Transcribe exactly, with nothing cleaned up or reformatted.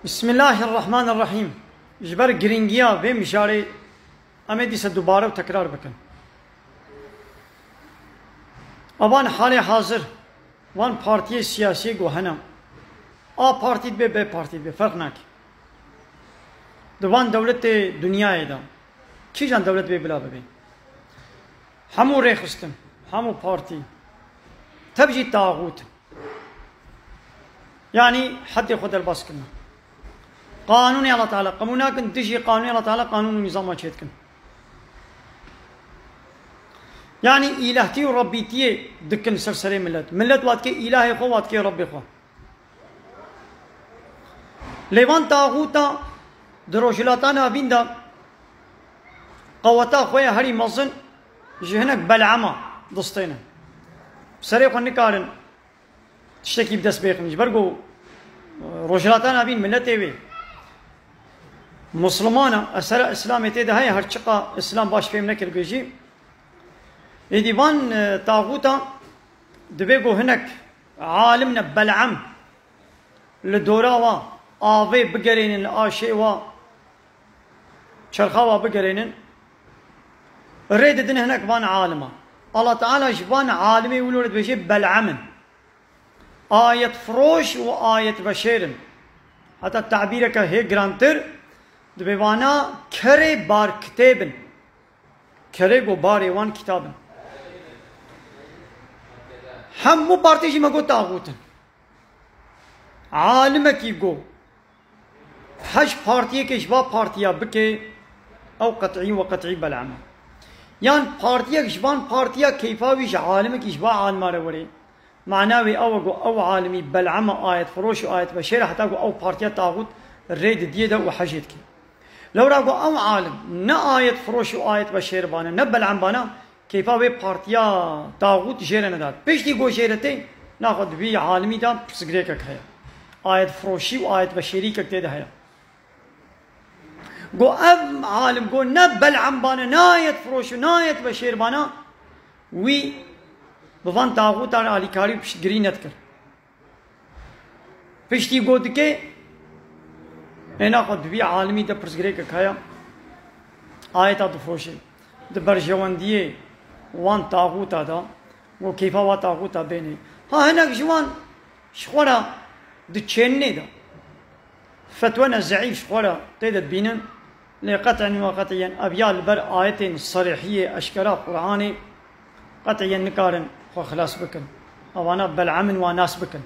Bismillahirrahmanirrahîm. Ji ber girîngiya vê mijarê em ê dîsa dubare û tekrar bikin. Evan halê hazir, van partiyê siyasî ku hene. A partî dibe, B partî dibe, ferq nake. Di van dewletê dinyayê de, kîjan dewlet bê bila bibe? Hemû rêxistin, hemû partî, tev jî taxût in. Yanî heddê xwe derbas kirine. Qanûnê Allah Teala qebûl nakin, dijî qanûnê Allah Teala qanûn û nîzama çêdikin. Yanî îlahtî û rebbîtiyê dikin ser serê millet. Millet wa dike îlahê xwe, wa dike rebbê xwe. Lê van taxûta di Rojhilata Navîn de qeweta xwe ya herî mezin ji hinek Bel'ama distêne. Serê xwe nikarin tiştekî bi dest bêxin. Ji ber ku, e, Rojhilata Navîn miletê wê Muslimana, esera Îslamê tê de heye, her çiqa Îslam baş fêm nekiribê jî. Êdî van, e, taxûta dibê ku hinek alim ne Bel'am li dora wa avê bigerênin, li aşê wa çerxa wa bigerênin, rê didin hinek van alima. Allah Teala ji van alimê wilo re dibêje Bel'am in. Ayetfiroş û ayetveşêr in. Heta tabîreke hê girantir, dibê vana kerê bar kitêb in. Kerê ku barê wan kitab in. Hemû partî jî me got taxût in. Alimekî ku hej partiyeke ji va partiya bike, ew qet'î we qet'î Bel'am e. Yan partiyek ji van partiya keyfa wî ji alimekî ji va alima re were. Mana wê ew e ku ew alimî Bel'am e, ayetfiroş û ayetveşêr e, heta ku ew partiya taxût rê didiyê de û hejê dike. Lewra ku ew alim ne ayetfiroş û ayetveşêr bane, ne Bel'am bane, keyfa wê partiya taxût jê re nedat. Piştî ku jê re tê, naxwe di vî alimî de pirsgirêkek heye. Ayetfiroşî û ayetveşêrîkek tê de heye. Go ev alim go ne Bel'am bane, ne ayetfiroş û ne ayetveşêr bane, wî bi van taxûtan alîkarî û piştgirî nedikir. Piştî go dike, ê naxwe di vî alimî de pirsgirêkek heye, ayeta difiroşê. Di berjewendiyê wan taxûta de, go keyfa wa taxûta bênê. Ha hinek ji wan ji xwe re di çêninê de fetwene zeîf ji xwe re tê de dibînin, lê qet'en we qet'iyen ev ya li ber ayetên serîhiyê eşkera Qur'anê qet'iyen nikarin xwe xilas bikin. Evana Bel'am in wa nas bikin.